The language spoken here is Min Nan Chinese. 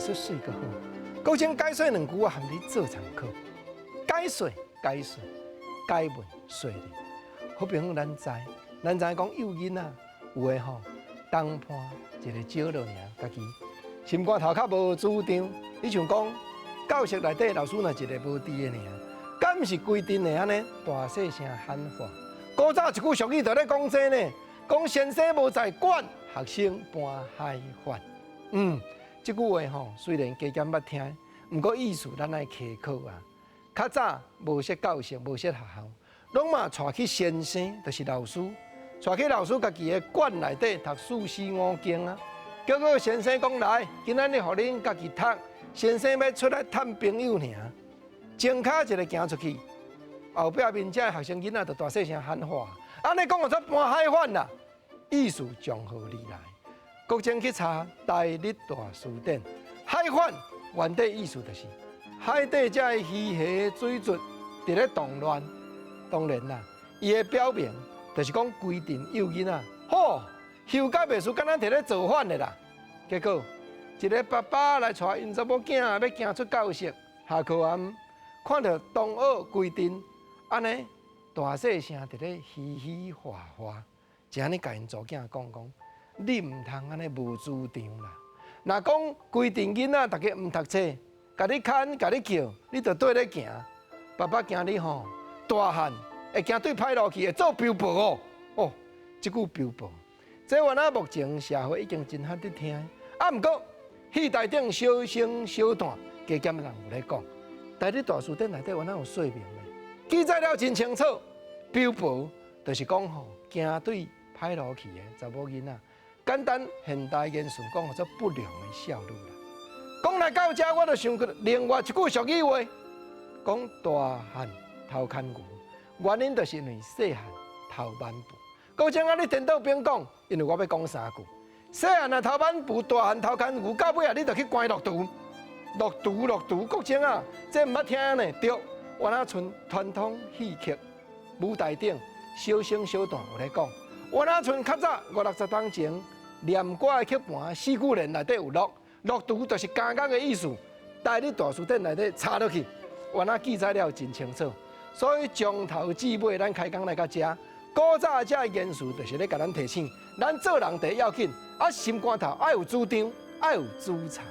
說水閣好。國清解說兩句，我含你做參考。解說解說解問說理，好比講咱知，咱知講幼囡仔有的吼，東伴一个少落爾，家己心肝頭較無主張。你像講教室內底老師若一个無佇的爾，敢毋是規陣的按呢大細聲喊話？古早一句俗語就咧講這呢，講先生無在管，學生搬海反。這句話吼，雖然加減捌聽，毋過意思咱愛稽考啊。較早無設教室，無設學校，攏嘛帶去先生，就是老師，帶去老師家己的館內底讀四書五經啊。結果先生講來，今仔日予恁家己讀，先生欲出來探朋友爾，前跤一个行出去，後壁面遮學生囡仔就大細聲喊話，按呢講叫做搬海反啦，意思從何而來？國清去查台日大辭典，海反原底意思就是海底這个魚蝦水質佇咧動亂，當然啦，伊的表明就是講規陣幼囡仔，吼，休甲袂輸，敢若佇咧造反的啦。結果一个爸爸來帶𪜶查某囝欲行出教室，下課暗看著同學規陣按呢大細聲佇咧嘻嘻哈哈，就按呢共𪜶查某囝講講，你毋通按呢無主張啦。若講規陣囡仔逐家毋讀冊，共你牽，共你叫，你就綴咧行。爸爸驚你吼大漢會行對歹路去，會做標婆哦。哦，這句標婆，這原來目前社會已經真罕得聽。啊，毋過戲台頂小生小旦加減人有咧講。台日大辭典內底原來有說明的，記載了真清楚。標婆就是講吼，行對歹路去的查某囡仔。簡單現代言辭講，叫做不良的少女啦。講來到這，我就想起另外一句俗語話，講大漢偷牽牛，原因就是因為細漢偷挽布。閣將啊，你顛倒反講，因為我欲講三句。細漢若偷挽布，大漢偷牽牛，到尾啊，你就去關落廚，落廚落廚。國清啊，這毋捌聽呢？對，原來賰傳統戲曲舞台頂小生小旦有咧講，原來賰較早五六十冬前。念歌的曲盤四句聯內底有錄，落廚就是監獄的意思。台日大辭典內底查落去，原來記載了真清楚。所以從頭至尾，咱開講來到這，古早這个言辭就是咧共咱提醒，咱做人第一要緊，啊心肝頭愛有主張，愛有主菜。